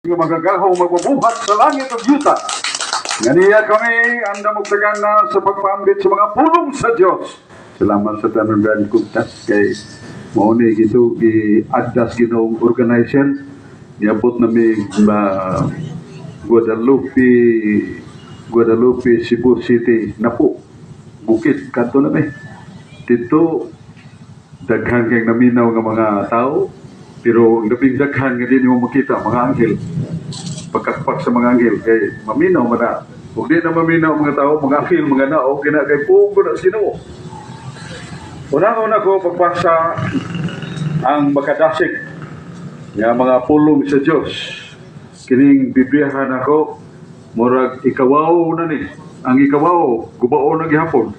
Nga magagahong magbubuhat sa langit ug yuta. Nga niya kami andam og tagana sa pagpaambit sa mga pulong sa Dios. Salamat sa tanan, Brad Kugtas, kay mao ni gitu giagdas Ginoong organizer. Niabot na mi Guadalupe, Guadalupe, Cebu City Napo bukid kadto na mi dito. Daghan kay naminaw nga mga tao, pero ang labing daghan nga di nimo makita, mga anghel, pagkakpak sa mga anghel, kay maminaw man na. Ug di na maminaw ang mga tao, mga anghel, mga nao kina kay pugo na sa Ginoo. Una-una ko pagbasa ang makadasig nga mga pulong sa Dios. Kining Bibliyahan ako, murag ikawaw na ni. Ang ikawaw, gubao na gihapon.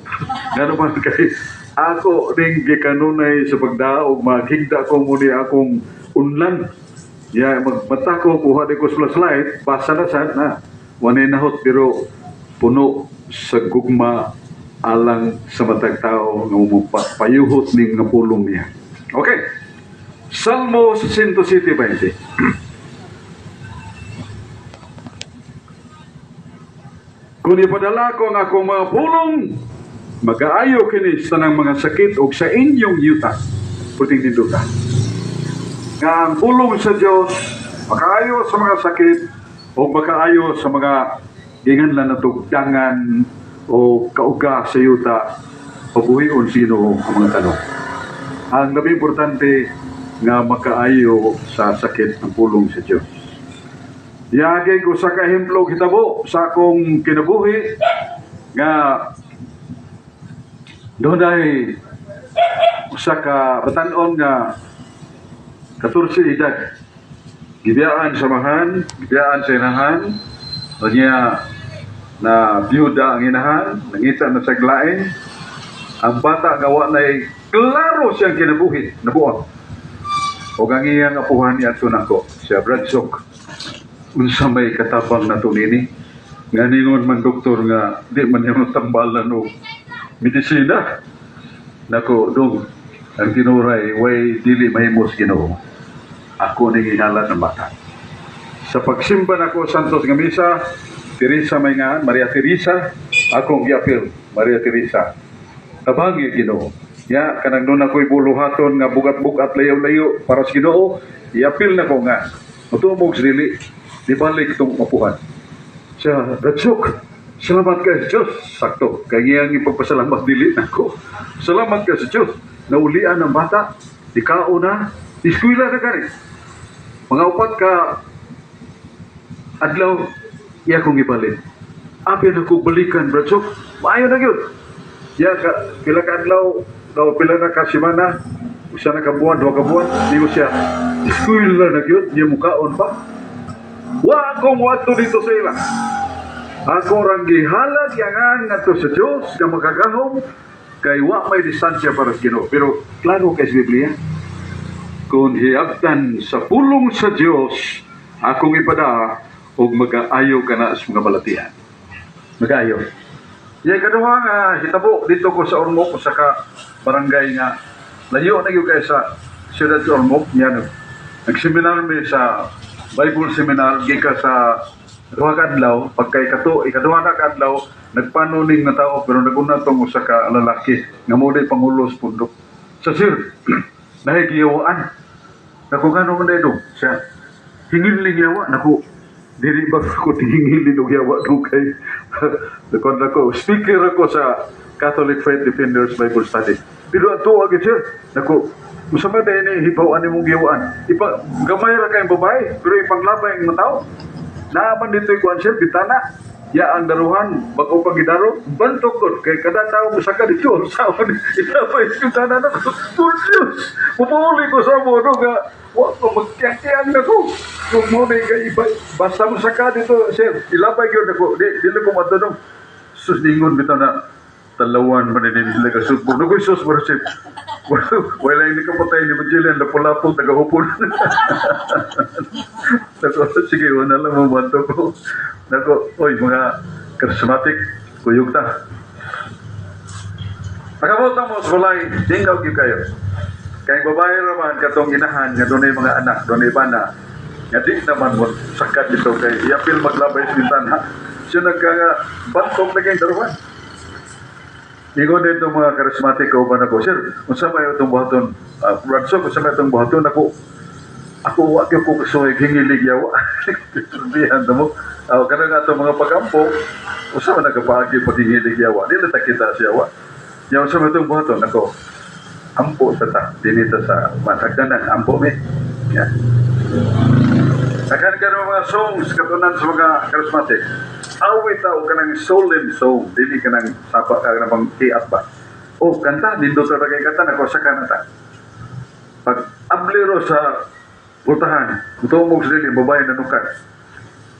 Ngano man kay ako ning gikanunay sa pagdaog, maghigda ko muni akong unlan. Ya magmata ko, kuha di ko sa flashlight, basa na sad na. Wanay nahot, pero puno sa gugma alang sa matag tao nga payuhot ning nga pulong niya. Okay. Salmo 107:20. Kung ipadala ko ang akong mga pulong, magaayo kini sa tanang mga sakit og sa inyong yuta. Puting ninduta. Nga ang pulong sa Dios makaayo sa mga sakit o makaayo sa mga ginganlan na tugdangan o kauga sa yuta, pabuhion sino ang mga tanong. Ang labing importante nga makaayo sa sakit ang pulong sa Dios. Yagi ko sa kahemplo hitabo sa akong kinabuhi nga dunay usa ka batan-on nga 14 edad, gibiyaan sa mahan, gibiyaan sa inahan, niya na biyuda ang inahan, nangita na sa lain. Ang bata nga wa nay klaro siyang kinabuhi, nabuang. O ang iyang apuhan niadto nako, siya, "Brad Sok, unsa may katabang nato nini? Nga ningon man doktor nga di man yung tambalan og medisina." Nako, "Dong, ang tinuray, way dili mahimos Ginoo." Ako ning ihalat ng bata. Sa pagsimba nako Santos nga misa, Teresa may nga, Maria Teresa, akong giapil, "Maria Teresa. Tabangi Ginoo." Ya, kanang doon ako'y buluhaton nga bugat-bugat, layo-layo para sa Ginoo, iapil na ko nga. Mutumog sa dili, di balik itong mapuhan. Siya, "Brad Sok, salamat kay sa Diyos." Sakto, kay ngiyang ipagpasalamat dili nako. "Salamat kay sa Diyos. Naulian ang bata, ikaw na, eskwela na kani." Mga 4 ka adlaw, iya kong ibalin. "Abi na ko balikan, Brad Sok. Maayo na yun." Ya, ka, pila ka adlaw, daw pila na ka semana, usa na ka buwan, 2 ka buwan, di ko siya, eskwela na yun, niya mukaon pa. Wa akong wato dito sa ila. Ako rang gihalad yangan ngadto sa Dios nga makagahom, kay wa may distansya para sa Ginoo. Pero klaro kay sa Biblia, kung hiabtan sa pulong sa Dios, akong ipada og magaayo ka na sa mga balatian. Magaayo. Yan kaduha nga hitabo dito ko sa Ormoc, sa ka barangay nga layo na gyud kay sa siyudad sa Ormoc yan. Nagseminar mi sa Bible seminar gikan sa 2 ka adlaw. Pagkay kato ikaduha na ka adlaw, nagpano ning nga tao, pero naguna tong usa ka lalaki nga mo day pangulo sa pundok sa, "Sir, nahigiyawaan." Nako, "Ngano man do?" Siya, "Hingil yawa." Nako, "Dili ba ko hingilin og yawa do?" Kay kon ako, speaker ako sa Catholic Faith Defenders Bible Study. Pero ato agad, sir. Nako, "Usa man dahil ni hibaw ani mong giyawaan? Ipa gamay ra kayong babae, pero ipanglabay ang mga tao. Naaman dito yung sir, bitana. Ya ang daruhan, bago pag gidaro, bantok ko. Kay kada tao musaka dito, sa ilabay yung bitana na ko. Por Diyos, pumuli ko sa mo, no, nga, wa ko magkiyang na ko. Kung mo na iba, basta musaka dito, sir, ilabay yun ako. Di, dili ko matanong. Sus, ningon bitaw na, talawan man din sila kasugbo. Naku, sus, worship. Wala hindi ka patay ni Bajilian, lapo-lapo, tagahupon. Nako, sige, wala lang mo manto ko. Nako, oy, mga charismatic, kuyog ta. Nakabot mo sa balay, dingaw gyud kayo. Kay babae raman katong inahan nga dunay mga anak, dunay bana. Nga di naman mo sakad dito kay yapil maglabay sa bintana. Siya nagka nga bantog na kayong daruhan. Ingon dito mga charismatic kauban ako, "Sir, unsa may itong buhaton? Brad Sok, unsa may itong buhaton?" Ako, ako wa gyud ko kasuhay hingilig yawa. Sabihan mo, kanang ato mga pagampo, unsa man nagapaagi paghingilig yawa? Di na ta kita siya yawa. Ya, unsa may itong buhaton? Ako, ampo sa ta, dinita sa matagdanan, ampo mi. Yeah. Daghan ka ng mga songs katunan sa mga charismatic. Awit tao ka ng solemn song, dili ka ng sapa ka ng pang kiat ba. Oh, kanta, nindot ra kay kanta, nako sa kanata. Pag ablero sa pultahan, mutumog sa dili, babae nanukan.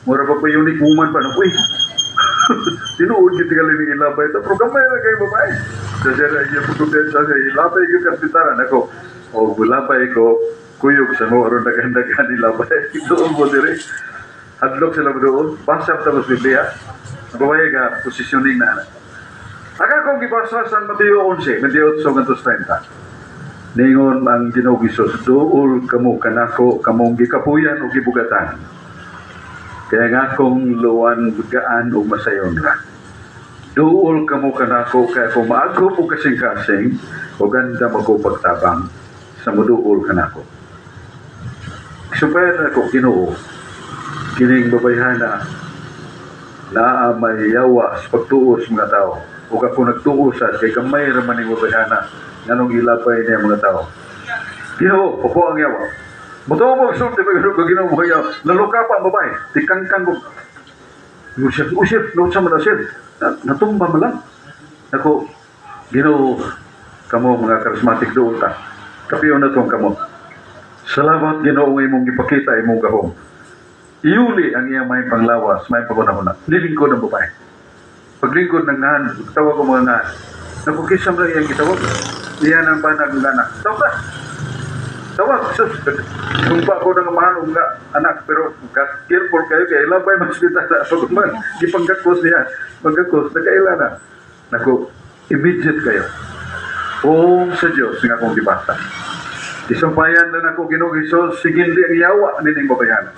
Mura pa pa unique woman pa, uy, tinuod gyud tingali ning ilabay ito, pero gamay ra kay babae. Sa siya na iya pagkumpiyansa siya, ilabay ko kaspitaran ako. O gulabay ko, kuyog sa mo, aron daghan-daghan ilabay. Doon mo dire. Hadlok sila mo doon, basa pa tapos Biblia. Ang babae ka, positioning na. Ang akong gibasa sa Mateo 11, 28 ngadto 30. Ningon ang Ginoong Hesus, "Duol kamo kanako kamong gikapuyan o gibugatan. Kaya nga akong luwan gaan o masayon ra. Duol kamo kanako kay ako maagom og kasing-kasing o ganda ko pagtabang sa muduol kanako." Sumpayan ako Ginoo, kining babayhana naa may yawa sa pagtuo sa mga tao. Ug ako nagtuo sa kay gamay ra man ning babayhana nganong ilabay niya mga tao. Ginoo, papo ang yawa. Mutuo mo sulti pa ko Ginoo mo yawa. Naluka pa ang babae. Tikangkang ko. Usir, usir, no sa man sir. Natumba man lang. Ako, Ginoo, kamo mga charismatic doon ta. Kapiyo na tong kamo. Salamat Ginoo nga imong gipakita imong gahom. Iuli ang iyang may panglawas, may pagunahuna. Nilingkod ang babae. Paglingkod ng ngahan, tawag ko mga ngahan. Nakukisam lang iyang gitawag. Iyan ang banag ng anak. Tawag ka. Tawag. Sus, sumpa ko ng mahal nga anak, pero careful kayo kay ilabay mas kita na pag man gipanggakos niya. Panggakos, nakaila na. Naku, immediate kayo. Pulong sa Diyos nga akong gibasa. Isumpayan na nako Ginoong Hesus, sigindi ang yawa nining babayhana.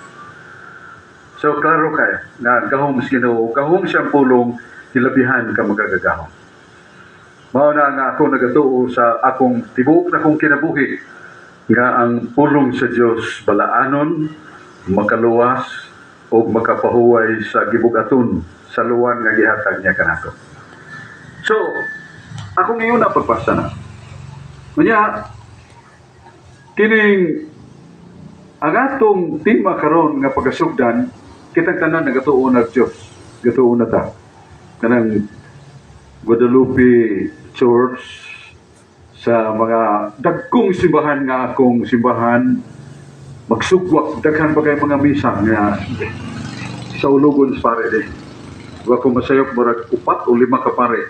So klaro kayo nga gahom sa Ginoo, gahom siyang pulong hilabihan ka magagagahom. Mao na nga ako nagatuo sa akong tibuok na kong kinabuhi nga ang pulong sa Dios balaanon, makaluwas o makapahuway sa gibugaton sa luwan nga gihatag niya kanato. So, ako ngayon na pagpasa na. Unya, kining ang atong tema karon nga pagkasugdan, kitang tanan nagatuo na Diyos. Gatuo na ta. Kanang Guadalupe Church sa mga dagkong simbahan nga akong simbahan magsugwak daghan pa kay mga misa nga sa ulogon sa pare di. Wa ko masayop, murag upat o lima ka pare.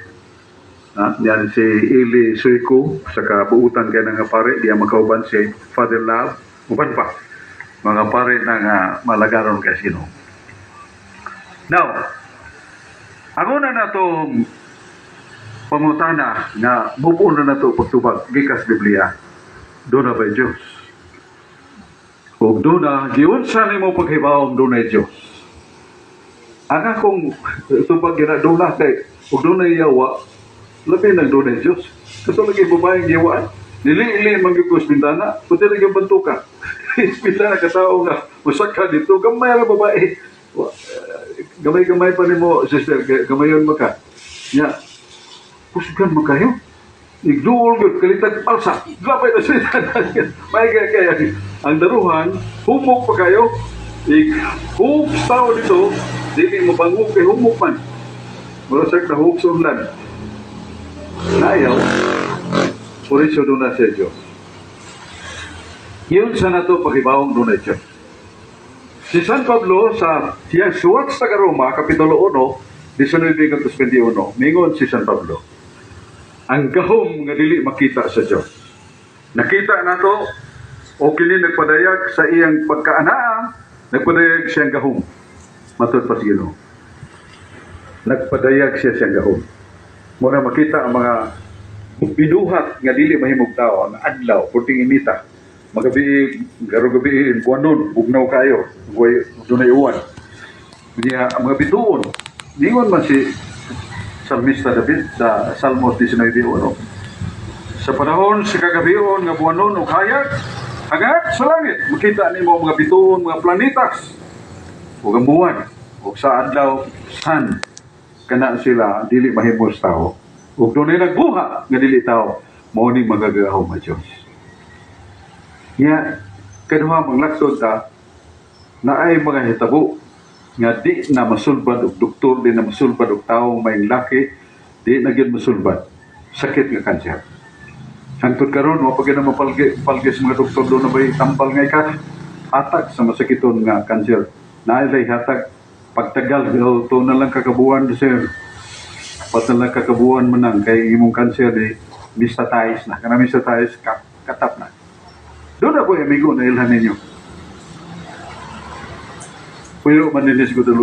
Ha, yan si Eli Suico sa kabuutan kay nga pare, diya makauban si Father Love, uban pa mga pare na nga malagaron kay sino. Now, ang una na itong pangutana nga mubo na nato pagtubag gikas Biblia, doon na ba'y Diyos? Kung doon na, giunsa nimo paghibawong doon na Diyos? Ang akong tubag gina doon na kay kung doon na yawa, labi nang doon na Diyos. Kato lagi babaeng giyawaan. Nili-ili man gyud ko sa bintana, puti lagi ang bantuka. Bintana katao nga, usak ka dito, gamay ra babae. Gamay-gamay pa nimo, sister, gamayon mo ka. Nya, kusgan mo kayo. Igduol gyud kalitag palsa. Lapay na siya. May kaya kaya ang daruhan, humok pa kayo. Ik humok tao dito, dili mo bangog kay humok man. Mura sa na humok sa unlan. Nayaw, Puriso doon na sa Diyos. Yun sa nato pagibawong doon na Diyos. Si San Pablo sa siyang suwat sa Roma, Kapitulo 1, 19 hanggang 21, mingon si San Pablo, ang gahom nga dili makita sa Diyos. Nakita nato o kini nagpadayag sa iyang pagkaanaa, nagpadayag siyang gahom. Matod pa sa Ginoo. Nagpadayag siya siyang gahom. Muna makita ang mga binuhat nga dili mahimog tao, ang adlaw, puting inita. Magabi, karong gabi, buwanon, bugnaw kayo. Way, dunay uwan. Niya, ang mga bituon. Ningon man si Salmista David sa Salmos 19:1. Sa panahon sa kagabion nga buwanon ug hayag, hangat sa langit, makita nimo ang mga bituon, mga planetas, ug ang buwan, ug sa adlaw, sun, kana sila dili mahimo sa tao. Ug dunay nagbuhat nga dili tao, mao ni magagahom nga Dios. Nya kaduha, manglaksod ta, naay mga hitabo nga di na masulbad og doktor, di na masulbad og tawo may laki, di na gyud masulbad. Sakit nga kanser. Hangtod karon wa pa gyud na mapalgi palgi sa mga doktor. Duna na bay tambal nga ika hatag sa masakiton nga kanser? Naay hatag pagtagal, to na lang kakabuan, sir. Pat na lang kakabuan man nang kay imong kanser di metastasize na. Kana metastasize katap na. Duna ko amigo na ilhan ninyo. Puyo man dinhi sa Guadalupe.